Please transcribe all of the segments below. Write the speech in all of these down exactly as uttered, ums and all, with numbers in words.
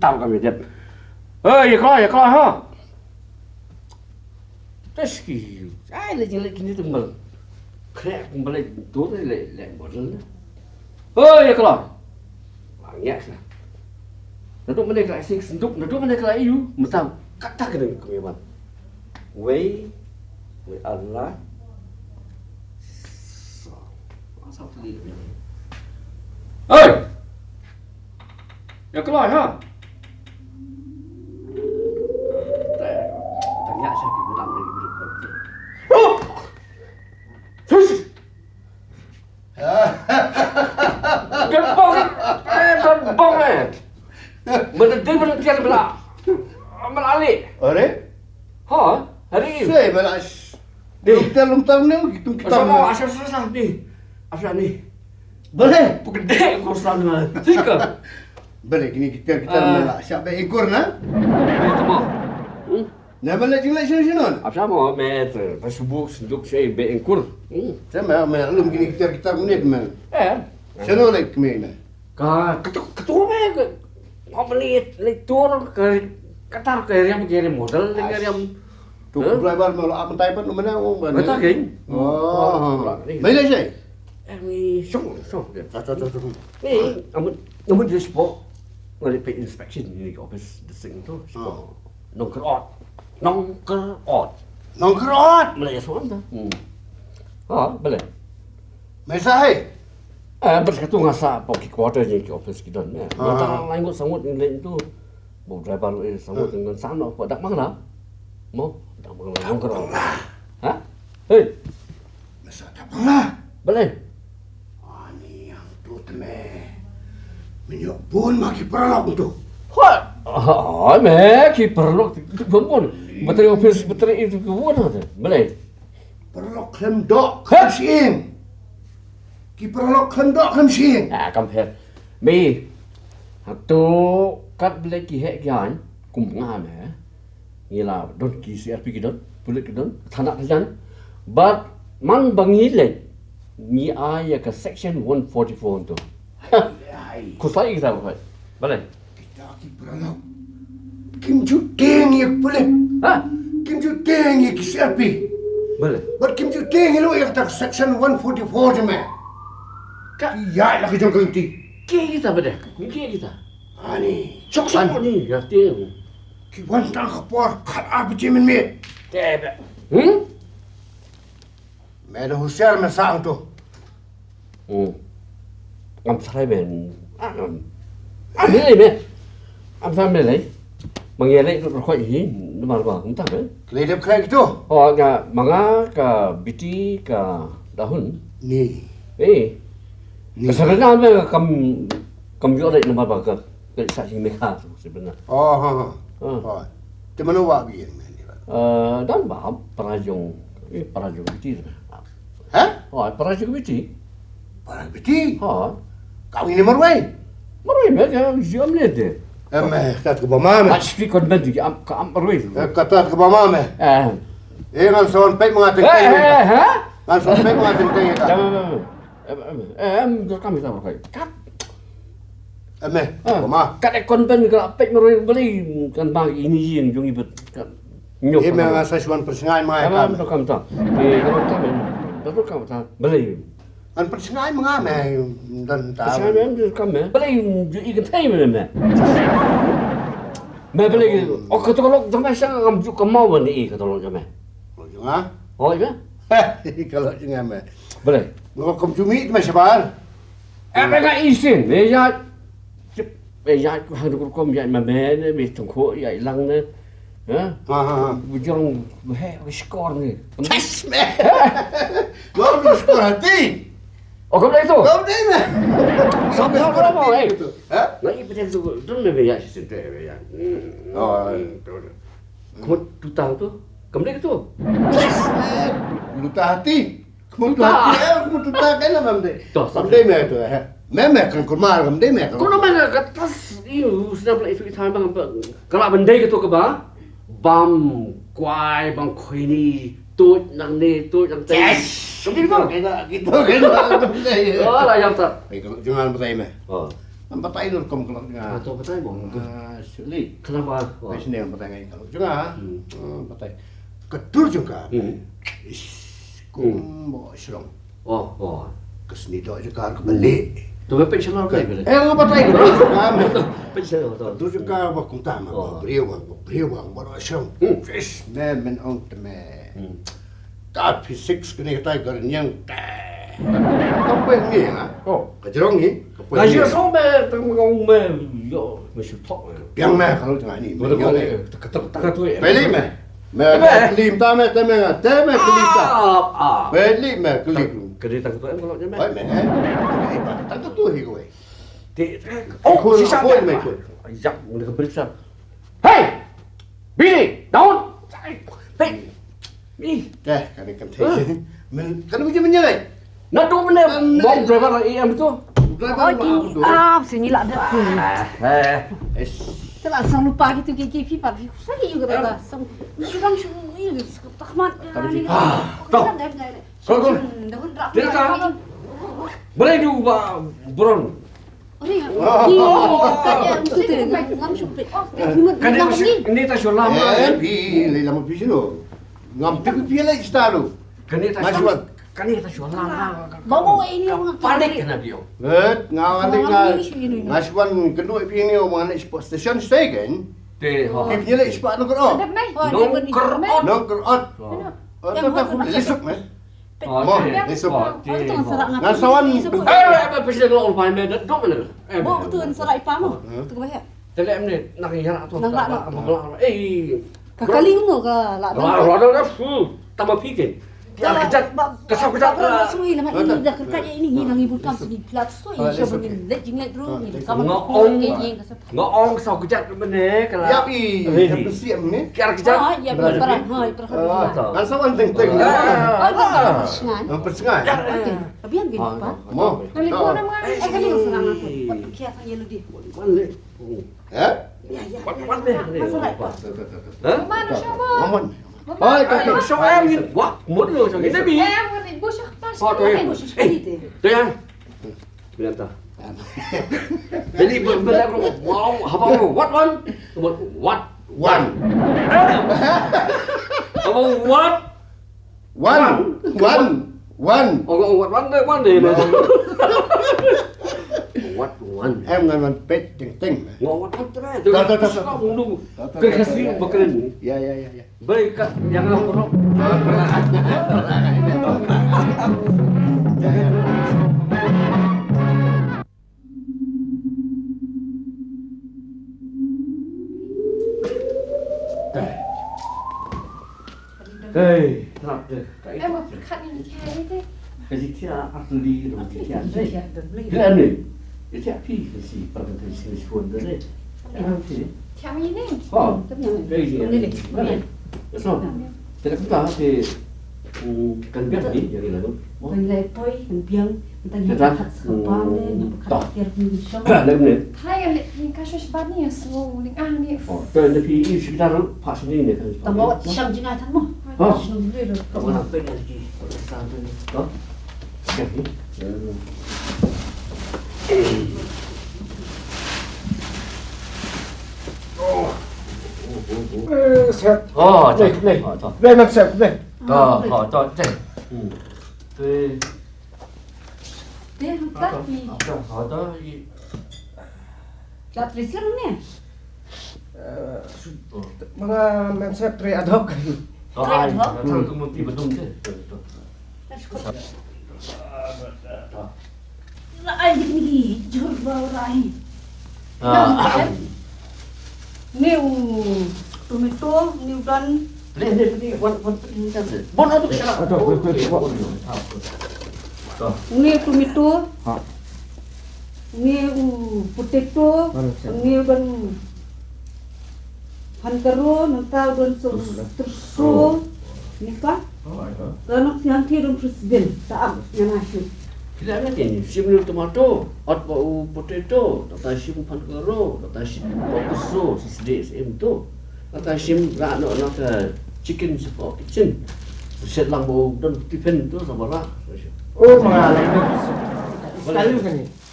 Tam kam ïa dep. Hei, ïa kloi, ïa kloi ha. Te shi ki. Ai, leh jingïaleh kine te mal. Khreh kum ba leh dur leh leh model. Hei, ïa kloi. Ba ngiah sha. Naduh mynne ka la sing senduk, naduh mynne ka la ïu, mynta kata ka dang kumne ban. Wei, wei Allah. Sa, sa tadi. Hei! Ïa kloi ha. Tang ïa sha ki bulan ni. Oh! Sus! Don bong, eh, don bong, eh. Benda dei benda tiar bela. Bela ali. Are? Ha? Hari. Sei bela. Deh. Lum tiar, lum tiar ni, gitu kita. Asal, asal, asal, asal, ni. Asal ni. Boleh. Pegedek kau sana. Sika. Boleh, kini kita, kita Ah. Bela. Siap baik ekor, nah? Boleh tu, Bang. Hmm? Namar la jingleh shisha shisha. Ap sama me te, ba subuk senduk sei be engkur. Hmm. Sama me lum kini kitar kitar menit me. Eh. Sano leh kemina. Ka ketu ketu me ke. Apa ni le tur ke katar ke riam ke riam modal le ke riam. Tu driver me lo apa tai pat mana wong ban. Kata ke. Oh. Mai le sei. Eh, ni song song. Ta ta ta ta. Ni amun amun dia sport. Ngali pe inspection ni ke office district tu. Oh. Nongkrot. Nongkrot. Nongkrot. Malay suan tu. Hmm. Ha, boleh. Mesa hai. Eh, bas katu ngasa pok ki quarter ni ki office ki don. Eh. Ah. Mata lang ngut sangut ni lain tu. Bo driver eh sangut dengan sana pok dak mangla. Mo, dak mangla nongkrot. Ha? Hei. Masa dak mangla. Boleh. Ani hangtu te me. Mynta bun ma ki paralok tu. Hoi. Ah, me ki paralok bun bun. Bateri office bateri itu ke bun ada. Boleh. Paralok khlem doh khlem shim. Ki paralok khlem doh khlem shim. Ah, kam pher. Me. Hangtu kat boleh ki heh ki han kum nga me. Ngi la don ki C R P ki don, pulit ki don, thana thaiñ. Bad man ba ngi leit ngi ai ïa ka section one forty-four tu. Ai. Kusai kita ba. Balei? Kita ki paralok kim ju tieng ïa ki pulit. Ha? Kim ju tieng ïa ki C R P. Balei? Bad kim ju tieng ïa lu ïa ka section one forty-four jong me. Ka ïa la ka jong ka lynti. Ki kita ba deh. Ki kita. Ani. Chok sa ni ïa tieng. Ki wan tang ka por khat ar baje mynmiet. Te ba. Hmm? Me da husiar me sa hangtu. Hmm. Ngam srai ben. Ah, ngam. Ah, ni me. Am sa me lei. Mang ye lei tu rokoi hi, namar ba, ngam ta me. Klei dep klei gitu. Oh, nga manga ka biti ka dahun. Ni. Eh. Ni. Ka sarana me kam kam yo lei namar ba ka. Ka sa hi me kha tu sebenarnya. Oh, ha ha. Ha. Oh. Te mano wa bi yen me ni ba. Eh, dan ba parajong, eh, parajong biti. Ha? Oh, parajong biti. Parajong biti. Ha. Kau ini marwai. Marwai me ka jam ne de. Em, eh, tat ke bama me. Kat speak kon ben di am ka am marwai. Eh, kat tat ke bama me. Eh. Eh, ngan son pek mengateng. Eh, eh, ha? Ngan son pek mengateng. Em, em, em. Em, em, em, em, kam kita pakai. Kat. Em, eh, ah, mama. Kat ekon ben ka pek meroi beli kan bang ini yin jong ibet. Kat. Nyok. Em, eh, ngan sa shuan persngai mai kam. Em, kam ta. Eh, kam ta men. Dapat kam ta. Beli. An persngai menga me dan ta. Persngai men kam me. Beli ju i kan tai men me. Me beli. Oh, kata kalau jong me sang ngam ju kemau ni kata kalau jong me. Kalau jong ah. Oh, iya. Kalau jong me. Beli. Ngo kum jumi te me shabar. Eh, me nga isin, me ya. Me ya ku hang ku kom ya me me ne, me tungko ya ilang ne. Ha? Ha ha ha. Bujong he ku skor ne. Yes me. Ngo ku skor hati. Oh, kom dai tu. Kom dai me. Sam sam ko mo eh. Ha? Nga i pete tu dun me me ya isin te me ya. Oh. Kom tu tang tu. Kom dai tu. Yes me. Lu ta hati. Kemut tu hati, eh, kemut tu tak kena mam deh. Tuh, mam deh me tu, eh. Me me kan kurma mam deh me kan. Kau nama nak kata iu sudah pula itu itu bang apa? Kalau bendai ke tu ke ba? Bam, kuai, bang kuini, tu nang ni, tu nang tadi. Yes. Kau gitu. Kita kita kena bendai. Oh, lah yang tak. Eh, kalau jangan bendai me. Oh. Ngam batai lur kum ka lok jong nga. Ah, to batai mo. Ah, suli. Kenapa? Wah. Bai sini ngam batai ngai ka lok jong nga. Hmm. Ah, batai. Ka dur jong ka. Hmm. Ish, kum mo shrong. Oh, oh. Ka sni doh jong ka ka balik. To ba pynshong ka. Eh, ngam batai ka dur jong ka. Pynshong to. Ka dur jong ka ba kumta ma. Oh. Briew ba, briew ba, ba doh shrong. Hmm. Ish, me men ong te me. Hmm. Ka physics kane ka tai ka rynïeng te. Ka poi ngi ha? Oh. Ka jrong ngi, ka poi ngi. Ka jrong song me, tang me ngong me. Yo, me shu thok me. Biang me ka long tengah ni. Betul kong eh. Teka teka teka tu eh. Peli me. Me me klim ta me te me nga, te me klim ta. Ah, ah. Peli me klim. Ka dei tang tu em kalau je me. Oi me. Eh, tang tu hi ko eh. Te, oh, shisha me. Yak, mula ka periksa. Hey! Billy, down! Hey! Ih. Teh, kane kan thei. Huh? Men, kan mesti menyelai. Naduh mana? Kan mau driver A M tu. Driver Oh, ma kini tu. Ah, sini lah dah. Eh. Telah sang lupa gitu, K K P, Pak. Saya juga tak tahu. Sang, ni orang semua ni, tak mat. Tadi ni. Ah, tak. Kau, kau. Dia tak. Boleh juga, Bron. Kane ta shu lam. Eh, phi lei lam phi shu. Ngam tip phi lei sta lu. Kane ta shu. Kane ta shu lam. Panik kane phi. Eh, nga nga nga shu wan kenu phi ni ma ne sport station station. Te ha. Phi lei sport nongkrot. Nongkrot. Nongkrot. Oh, ta ta khu lei suk me. Mo, esok. Ngan sawan. Eh, eh, eh, pisa lo ong pai me, dok mana? Eh, bo tu sarai pa mo. Tu ba he. Tele em ni, nak ya tu. Nang la. Eh. Ka kali mo ka la. La, la, la, la, fu. Tama pikin. Ya kejat. Ka sa kejat. Sui lama ini dah kerja ini ni nang ibu kam sini plat sui. Siapa ni lejing lejing. Nga ong sa kejat bene kala. Ya pi. Yang besi ni. Kiar kejat. Ah, ya pi. Barang, ha, barang. Kan sawan teng teng. Ah, persengai. Persengai. Biang gini pa. Mo. Kali ko nama. Eh, kali ko senang aku. Kiar sang yellow di. Wan le. Eh? Ya ya. Wan le. Masalah pa. Hah? Mana siapa? Mamun. Hai, kaki. Siapa yang ini? Wah, mut lo siapa ini bi. Eh, yang ini bos siapa? Oh, tu ya. Eh, tu ya. Bilang ta. Jadi ber- ber- wow, haba what one? What one? One. Haba what? One. One. One. Oh, what one? One deh. What one? Em ngan wan pet teng teng. Ngo what one trai. Ta ta ta ta. Ka kasi bakren. Ya ya ya ya. Baik, Kak, jangan puruk. Hei, nak deh. Eh, mau berkat ni, ni, ni. Ka jingthiah ar tylli ruh ka jingthiah. Ka jingthiah ar tylli. Ka la ne. Ka jingthiah phi ka shi, para ka shi, shi won da ne. Ka jingthiah phi. Thiah ma ine. Ha. Ka jingthiah. Ka jingthiah. Ka jingthiah. Ka jingthiah. Kan biang ni, ïa ngi la. Kan lei poi, kan biang, kan ïa kat sa ka pa ne, ïa kat tiar ni shong. Lem ne. Hai, lei ka shosh bat ni, so ling ah ni. Oh, to ne phi i shi dar pa shi ni ne kan. Tang ba wat sham jingai tang mo. Ha. Shong ni lo. Ka ba na pe ne ki. Sa ni. To. Sham ni. Eh, set. Oh, to. Lei, lei. Oh, to. Lei, nak set, lei. To, to, to, to. Hmm. Te. Te, rupa ni. To, to, to. Lat resim ni. Eh, su- Mga mem set tre ad hoc. To, ai. Tre ad hoc? Tang tu mesti bedung je. To, to. La ai ni jur ba rai. Ah. Ni u tomato, ni u don. Ni ni ni wan wan ni kan. Bon adu sala. Ni tomato. Ha. Ni u potato, ni u don. Phan karo, nangta u don so, so, ni pa. Ka nok siang ki don president, ta am, nga na shi. Kila na tin, shim ni tomato, ot ba u potato, ta shim phan karo, ta shim ba u so, si sde si em to. Ta shim ra no na ka chicken si ko kitchen. Set lang ba u don tiffin to sa bara. Oh, ma. Sekali kan ni.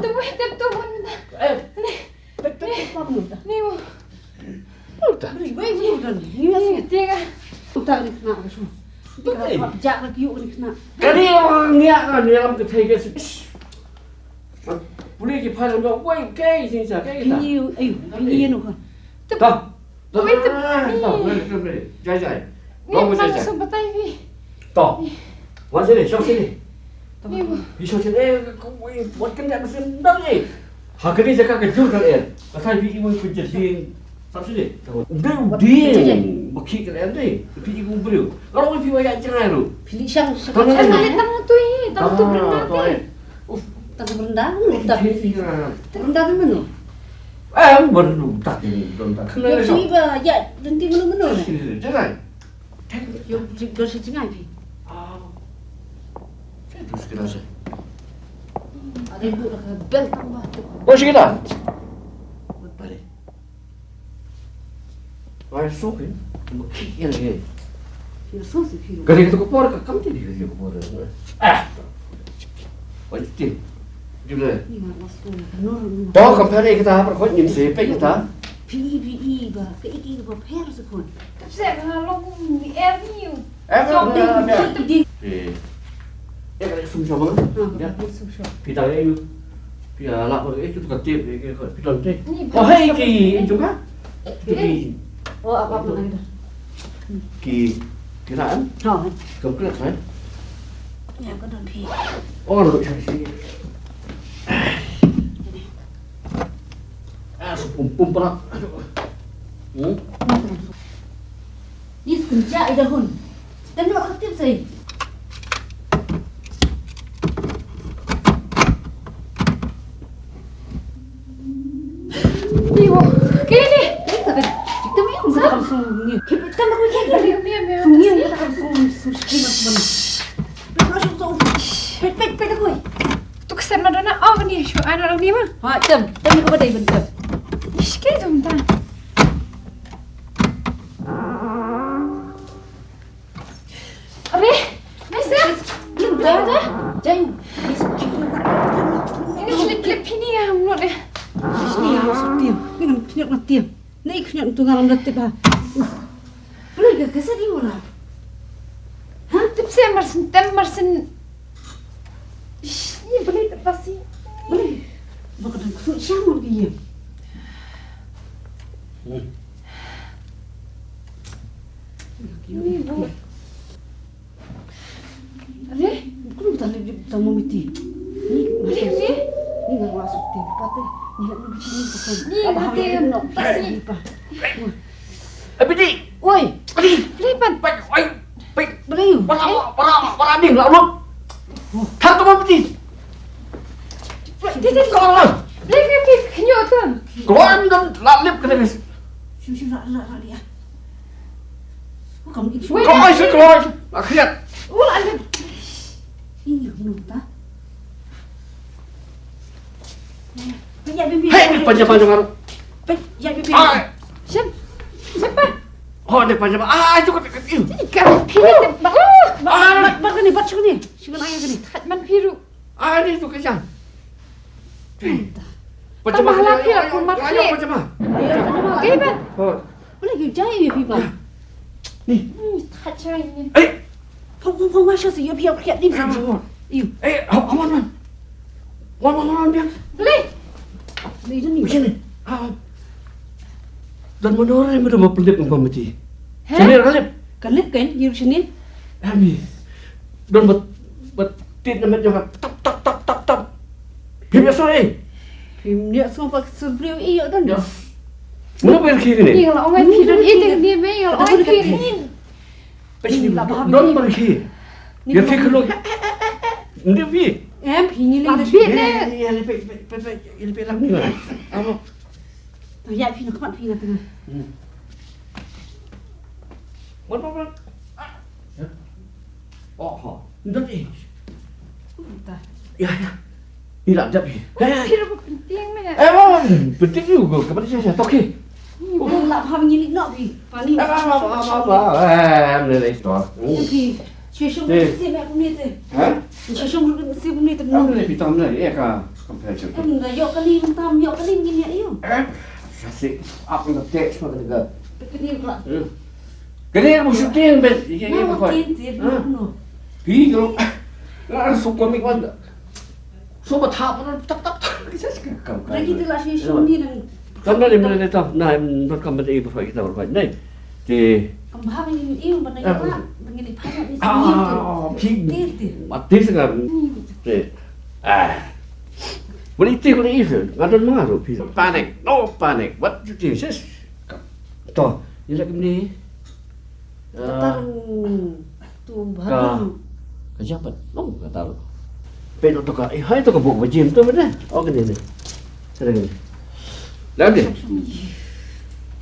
Tep tu, weh, tep tu, bun mynta. Eh, tep, tep, tep, pam mynta. Ni, wo. Mynta. Bri, weh, weh, mynta. Ni, weh, ni, tiga. Mynta ni kena ka shu. Betul. Ka jak lagi yuk ni kena. Kali orang ni akan dalam kethai ke. Pule ki phai lam jong, wei, kei, sing sa, kei kita. Pini, ayu, pini ïa no ka. Ta. Ta. Wei, ta. Ta, wei, ta, wei. Jai, jai. Ni, dong, jai, jai. Sum batai phi. Ta. Wan sini, shong sini. Ni, wei. Phi shong sini, eh, ko, wei, wat kynjat mesin dang, eh. Ha kane jaka ka jur ka lyer. Ka thai phi i wei pynjat ding. Sap sini. Dei u ding. Ba khih ka lyer dei. Phi i u briew. Ka long phi wa ïa jngai ruh. Phi li shang shang. Tang tang tu i, tang tu brenda tu. Uf. Tang brenda tu. Phi i ra. Brenda tu mano? Eh, brenda tu. Brenda. Ïa phi ba ïa lynti mano mano ne? Sini sini. Jngai. Ïa phi ba shi jngai phi. Ah. Saya terus kena saya. Ada ibu dah kena bel tambah tu. Oh, sini dah. Balik. Ai, so, eh. Ka dei kata ka por ka kam te dei kata ka por. Ah. Oi, te. Jule. To, kam pha dei kata, par khot ngin se peit kata. Phi, phi, ba, ka iki ba pher sa khun. Tap se ka long ni er ni. Eh, ka long ni. Eh, ka sum shop. Phi ta ïa. Phi la ba eh tu ka tip eh ka phi don te. Oh, hei ki, eh, jong ka. Ki. Oh, apa apa ada. Ki, ki ran. Ha. Kam kena kan? Ya, ka don phi. Oh, lo sha shi. Ah, su pum pum prak. Hmm? Ni skunja ida hun. Tengok aktif saya. Ni wo. Kini. Kita kan. Kita main kita kan sungi. Kita kan main kita kan sungi. Kita kan sungi. Pet pet pet aku. Tu kesan Madonna. Oh ni shu ana ni ma. Ha tem. Tem ko dai ben tem. Ish ke jom ta. Are, Mister, lim ta ta. Jai. Ini klip klip ini ya, menurut ya. Ini yang masuk tim. Ini yang klip tim. Ini klip tu ngalam dah tip ha. Belum ke kesan ini orang. Ha? Tip saya marsin, tem marsin. Ish, ini boleh tak pasti. Boleh. Bakal dah kusut siang lagi ya. Hmm. Ni bu. Are? Kulu ta ni ta mo miti. Ni ni ni. Ni nang masuk ti pate. Ni nak ni ni. Ni mati kan. Pasi. Abidi. Oi. Abidi. Lipan. Pai oi. Pai. Beli. Para para para ding la lut. Thar tu mo miti. Ti ti. Kalau lah. Beli ni pi khnyo tu. Kalau em dan la lip kena ni. Shu shu la la la dia. Kau oi sih kau oi. Akhirnya. Ula ada. Ini menurut ta. Pynïaid biang biang. Hei, pynïaid biang biang. Pynïaid biang biang. Ah. Shem. Shem pa. Oh, dei pynïaid biang. Ah, itu kat, kat, itu. Ka phi ni ba. Ah, ba, ba kane, ba shu ni. Shu ni, ayo kane. That man phi ruh. Ah, ni tu ka jan. Pynïaid biang. Ka mahala phi la pun mat phi. Pynïaid biang. Kei ba. Oh. Boleh yu jai yu phi ba. Ni. Hmm, that chai ni. Eh. Phong phong phong masha si yu phi yu phi yu. Ni. Yu. Eh, hop, hop, hop. Wan, wan, wan, biang. Lei. Lei, jom ni. Macam ni. Ah. Don mano re mano ma pelip ng pamati. He? Sini, kalip. Kalip kan, yu sini. Ami. Don bat, bat tit na met jong tap, tap, tap, tap, tap. Phim ïa soi. Phim ïa soi pak surbriew ïa don. Ya. Mano ba ïa ki ni? Ïa la ong ai phi don ïa ni me ïa la ong ai phi. Pei sini, don ba ki. Ïa ki khlo. Ndi phi. Em phi ni le. Phi ne. Ïa le pei, pei, pei, pei, ïa le pei lang ni. Amo. To ïa phi na khmat phi na tengah. Hmm. Mon, mon, mon. Ah. Ya. Oh, ha. Ndot eh. Uta. Ya, ya. Ni la dap eh. Ya, ya. Kira ba penting me. Eh, ba, ba, penting yu go. Kapan sha sha tok eh. Ni ba la pham ngi lik nok bi. Pani. Eh, ba, ba, ba, ba, ba. Eh, ni le to. Ni bi. Sha shong si me kumne te. Ha? Sha shong si kumne te. Am le bi tam le. Eh, ka compassion. Em da yo kali tam yo kali ngi ya yu. Eh? Sha si. Ap na te sma ka. Kani ka. Hmm. Kani ka shooting bet. Ye, ye, na, ko. Tin, tin, ha? No. Pi ko. La so ko mi ko. So ba tha pa tak tak tak. Ki sa ka kam ka. Lagi tu la shi shuni nang. Kam na ni mana ni tau. Na em dot kam bet e ba kita berbuat ni. Ti. Kam ba ni i ba ni la. Ba ni pa ni. Ah, pi. Ti, ti. Mati sekarang. Ti. Ah. Boleh ti boleh i. Ngadon mengaruh pi. Panic. No panic. What you think, sis? To, ïa la kumne. Ka tar tu ka baru. Ka japat. Long ka tar. Peit noh to ka. Eh, hai to ka bok ba jim to mene. Oh, kane ne. Sana kane. Lam ne.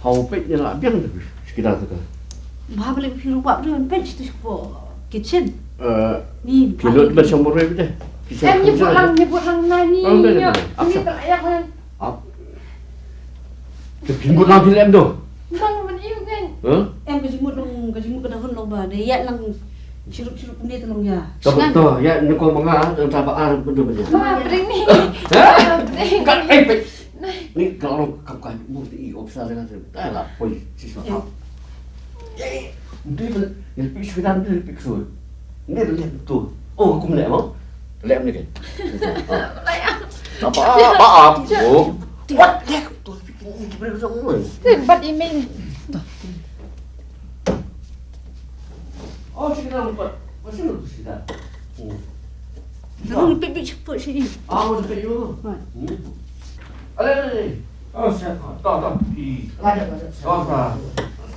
Hau peit ne la biang tu. Sekitar tu ka. Ba balik phi rupa tu peit tu ko kitchen. Eh, ni phi lut ba song bore bide. Em ni bulang ni bulang na ni. Oh, kane, kane. Ni tak ya kan. Ap. Te phi mut lang phi lem do. Nang man iu kan. Huh? Em ka jingmut long, ka jingmut ka dahun long ba. Dei ïa lang chirup chirup ni te long ïa. To to ïa ni ko manga nang ta ba ar pun do ba ïa. Ma pring ni. Huh? Ka eh pe. Ni ka long ka ka mu ti i opsa dengan se. Ta la poi si so. Ap. Ih, dei ba, ïa phi shu dan dei phi shu. Ni dei leh tu. Oh, kum leh mo. Leh ni ke. Apa, apa, apa. Oh. What? Leh tu phi ni ki bre jong mo. Bat email. Oh, shu dan bat. Masih lu shu dan. Oh. Nang pipit cepet sini. Ah, mau cepet dulu. Mat. Hmm. Ale, ale, ale. Oh, siap. Tau, tau. Ih. Ada, ada. Tau, tau.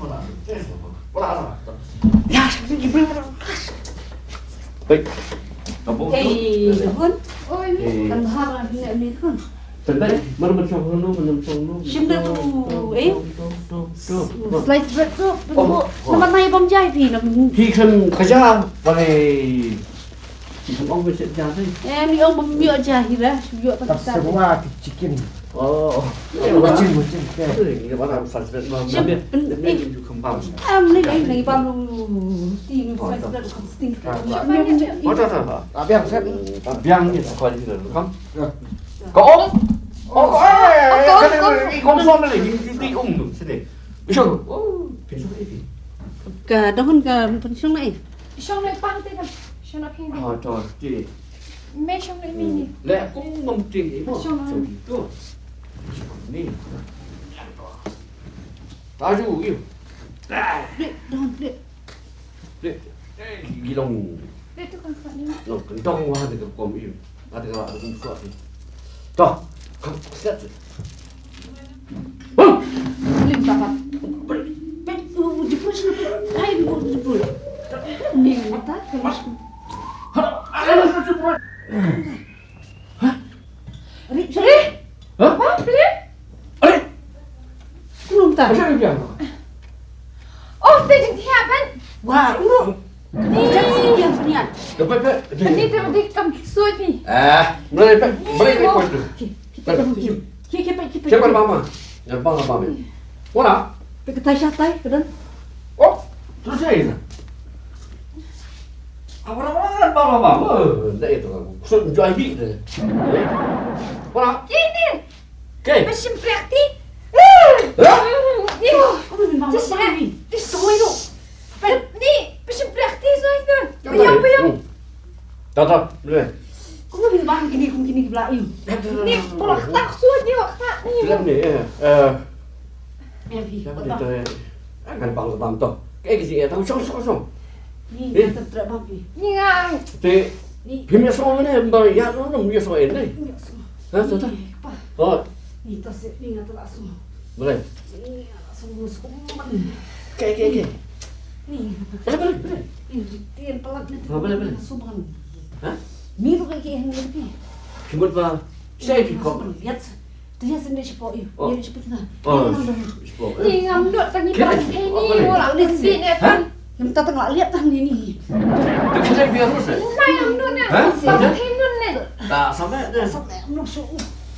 Bola, bola, bola. Ya, sini gimana? Baik. Kampung tu. Eh, Hun. Oi. Eh. Kan bahar ni ni Hun. Tendai, mana macam hunu, mana macam hunu. Shim dah tu, eh? Slice bread tu, oh, oh. Nama nai bam jai phi, nama. Phi kan kerja, paling. Phi kan ong mesti kerja ni. Eh, mi ong bam mi kerja hira, mi ong tak tak. Semua chicken. Oh. Wajin, wajin. Ni mana slice bread, mana. Shim, pen, eh. Kembang. Am, ni, ni, ni bam lu. Ti, ni slice bread, kembang. Oh, tak, tak. Biang set. Biang ni sekolah ni, kam. Ka Om? Oh, ka Om. Ka Om, ka Om. Ka Om, ka Om. Ka dong ka pension na eh. Shong na pang te ka. Shong na ping. Ah, to, ti. Me shong na mi ni. Le kum ngam ti mo. Shong na. Shong tu. Ni. Taju, you. Dek, dong, dek. Dek, eh, gilong. Dek tu kan kat ni. Long kendong wah de kum iu. Ada kala ada kum suat ni. Toh, kam siat. Lim tapat. Pet, uh, jepul sini, pet. Hai, jepul, jepul. Ni mata, kalau. Ha, ada jepul. Hah? Ri, Ri. Hah? Apa? Ri? Ri. Kunum ta. Macam ni dia. Oh, te jing tiap kan? Wah, kunum. Ni. Jangan sih dia punya. Dapat tak? Ni te mesti kam kisut ni. Ah, mulai tak? Balik ni kau tu. Okey. Keep, keep, keep, keep. Siapa mama? Yang bang apa ni? Ora. Pik tai sha tai ka don. Oh, terus saya. Apa apa apa apa. Oh, dah itu. Kusut jual bik deh. Ora. Kini. Okey. Pashim priak ti. Hah? Ni. Kumno bin bang bang ni? Ni soi tu. Ni pashim priak ti soi tu. Payam payam. Hmm. Ta ta. Boleh. Kumno bin bang kini kum kini ki bla im. Ni pulak tak soi ni wak tak ni. Bilang ni eh. Eh. Ya bi. Siapa dia tu? Kan bang bang tu. Kaei ka jingeh tang shong shong shong. Ni nga tep trep bang bi. Ni nga. Te. Ni. Phim ïa song ne ba ïa no no ïa song ne. Ni nga song. Ha ta ta. Ni pa. Oh. Ni ta se ni nga ta la song. Boleh. Ni nga la song song man. Okey okey okey. Ni. Boleh boleh boleh. Ni ti palat ni. Ha boleh boleh. Song man. Ha? Ni tu kaei kaei ni pi. Kimut ba. Sai pi ko. Liat. Te ïa sendiri shapoh ïa. Oh. Ïa shapoh tengah. Oh, shapoh, eh. Ni ngam dot tang ni. Kira. Tang ni. Oh, ni boleh. Wala ni sendiri ni kan. Hah? Ngam ta tang la liat tang ni ni. Tu kira biar lu seh. Ni ngam dot ni. Hah? Tang ni ni. Tak sampai deh. Sampai lu su.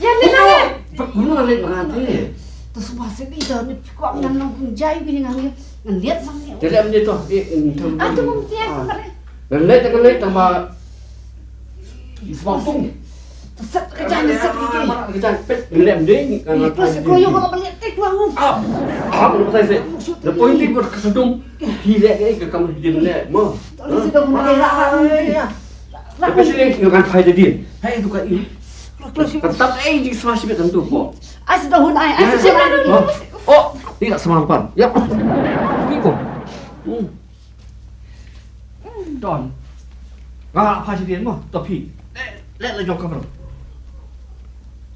Ya ni ni. Pak guna leh ngan ti. Tu semua sendiri dah ni kuat ngan nong jai gini ngan liat. Ngan liat sang ni. Jadi apa dia tu? Eh, entah. Ah, tu mungkin. Ah. Ngan liat, ngan liat tambah. Sbang pung. Set ka jai, set ka jai. Ka jai pet nglem ding. Ih, plus ko yo ko balik tik wa. Ah, ah, lu sai se. The point thing was ka sdum. Hi le ke ka kam di le. Mo. Tapi sini ngan phai de din. Hai tu ka i. Ka tap ai di swa sibet tentu ko. Ai sdahun ai, ai sdahun. Oh, tidak semangat. Ya. Ni ko. Hmm. Don. Nga la phai sha dien mo, to phi. Leh, leh la jong kamra.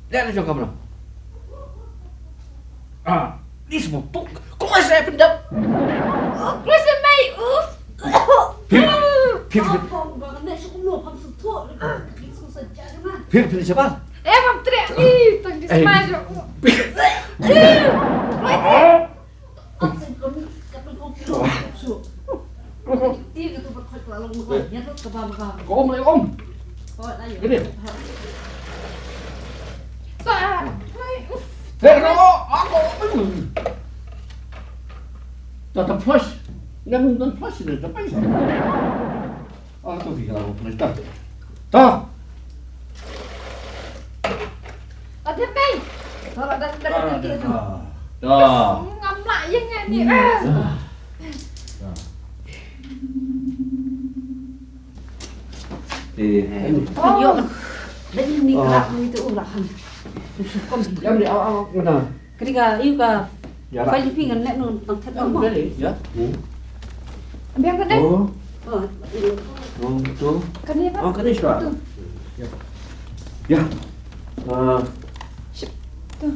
Leh la jong kamra. Ah, ni semua puk. Kau masih pendap. Masih mai, uf. Phi, phi, phi. Phi, phi siapa? Eh, mam trek ni, tang di smai jong. Ka um, ka um. Hei, ka um, ka um. Ta, ta flush. Ngam, ngam flush ni, ta flush. Ah, tu kita lalu flush ta. Ta. Ada, Bang. Kalau ada, ada, ada, ada. Ta. Ngam lah, ya, ya, ni. Ah. Eh, oh. Yo. Dan ini kelak itu ulah kan. Kom. Yang ni awak awak mana? Ketika you ka. Ya lah. File ping kan net nong tang thet nong. Ya. Hmm. Biar kan deh. Oh. Oh. Oh, tu. Kan ni apa? Oh, kan ni suara. Tu. Ya. Ya. Ah. Shit. Tu.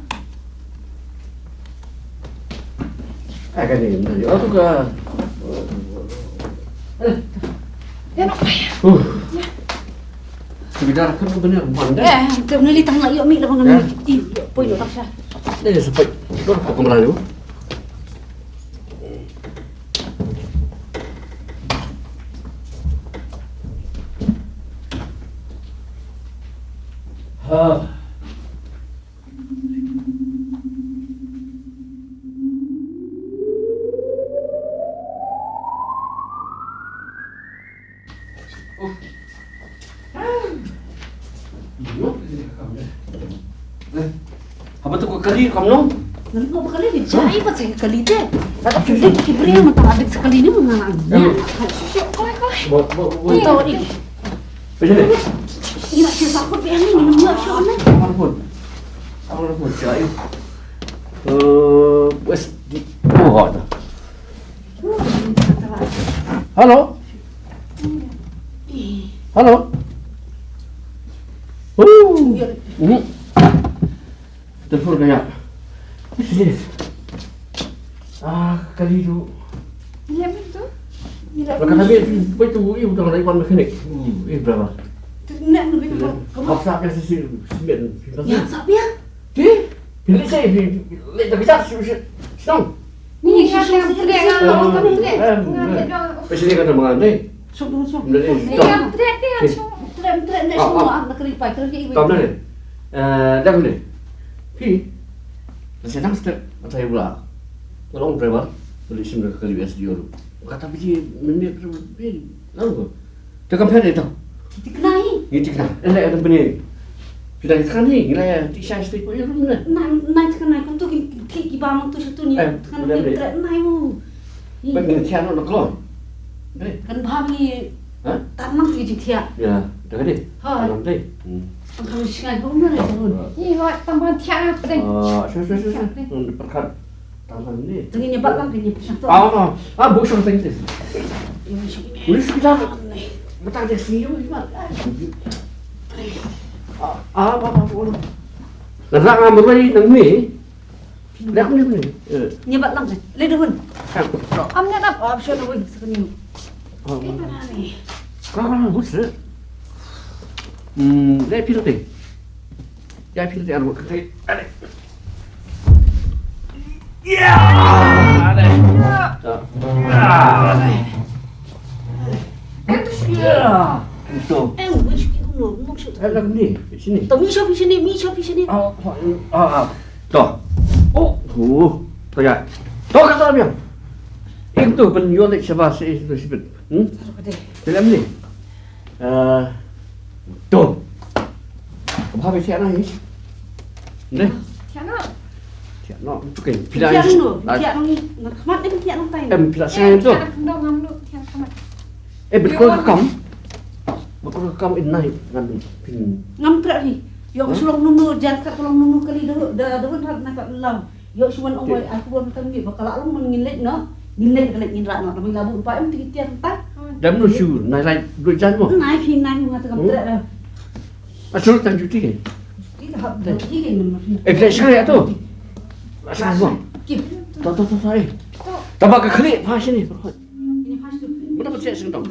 Ah, kan ni, ni. Oh, tu ka. Eh. Ya, nak. Uh. Ya. Sekedar kan benar, bukan, kan? Eh, tu ni litang nak yuk mi lah, bangan. Ya. Ih, poi lo tak sah. Ni, sampai. Dur, kau kembali dulu. Ha. Haba tu ka kali kam nong? Nang ko ba kali ni jai ba sa kali te. Lada ki dei ki briew mynta la dik sa kali ni mynta la. Koi koi. Mynta dik. Pejale. Ina ki sa ko be ni ni nang sha ni. Ampun. Ampun jai. Eh, wes di. Oh. Hello? Hello? Oh. Hmm. Telepon kaya. Yes. Ah, kali tu. Iya, betul. Iya, betul. Kata dia, baik tu, iya, betul, ada Iwan mekanik. Hmm, eh, berapa? Nak lebih ke apa? Paksa ke sisi semen. Ya, siapa ya? Ti? Phi leit shaei, phi leit da ka jaka shu shu shnong. Ni shu shu shu shu. Phi shu leit ka jaka ma nga dei. Shu shu shu. Ni kam treh ti kan shu treh treh ne shu ma na kri pai kri ki. Kam ne. Eh, dang deh. Phi. Nasi nang step, mata ibu lah. Tolong driver, beli sim ke U S D O. Kata biji, menit, biji, lalu. Te kam phet ito. Ti kena hi. Ni ti kena. Eh, le, ada bini. Phi dah ti kena hi, ni le, ti shai step ko irum ne. Na, na ti kena, kum tu ki, ki, ki bang tu satu ni. Eh, ti kena ni, boleh, boleh. Tre, na ibu. Ba ngin thiah noh na kloi. Dei. Kan bha ngi. Ha? Tarnang ki jingthiah. Ya, dah dei. Ha. Tarnang dei. Hmm. Kan kami singai ko umna dei tahun. Ha. Ih, hoi, tang ban thiah na pedeng. Ah, sure, sure, sure, sure. Thiah pedeng. Hmm, perkat. Tarnang ni. Tengin nyebat lang kan nyebat satu. Ah, ah, ah, bu sang tengin. Ya, masih. Boleh sekitar. Betang dek sini, ibu, ibu. Ah, ah, apa, apa, apa. Nang nang merwai nang ni. Dah ni ni. Eh. Nyebat lang kan. Le dehun. Am ne dap option wing sekeni. Oh. Ni mana ni? Kau kan bus. Hmm, le pil teh. Ya pil teh arwah kete. Ale. Ya. Ale. Ah. Ale. Ya. Itu. Eh, wis ki kuno, mok shu. Eh, lang ni, sini. To mi shop sini, mi shop sini. Ah, ah, ah. To. Oh, oh. To ya. To kata dia. Itu pun yo lek shabas, eh, itu sibit. Hmm? Dalam ni. Eh, to. Apa habis siapa ni? Ni. Thiah noh. Thiah noh. Tu kan. Pila thiah ni. Thiah ni. Nak khmat ni thiah noh tai. Em, pila sangai tu. Thiah noh, ngam noh, thiah khmat. Eh, betul kam. Betul kam in nai ngan pin. Ngam treh ni. Yo, shu long nunu, jan kat long nunu kali dah, dah, dah, dah, dah, dah, dah, dah. Yo, shu wan ong wai, aku buat macam ni, bakal long man ngin lek no. Ngin lek, ngin lek ngin rak no. Tapi labu empat em tiga tiar empat. Dam no shu, nai lai dua jan mo. Nai pin nai ngam treh dah. Asal tang juti kan? Juti dah hap juti kan nama pin. Eh, flash kali tu. Asal mo. Ki. To, to, to, to, eh. Tambah ke klik, pas sini. Ini pas tu. Mana pun siap sengkang.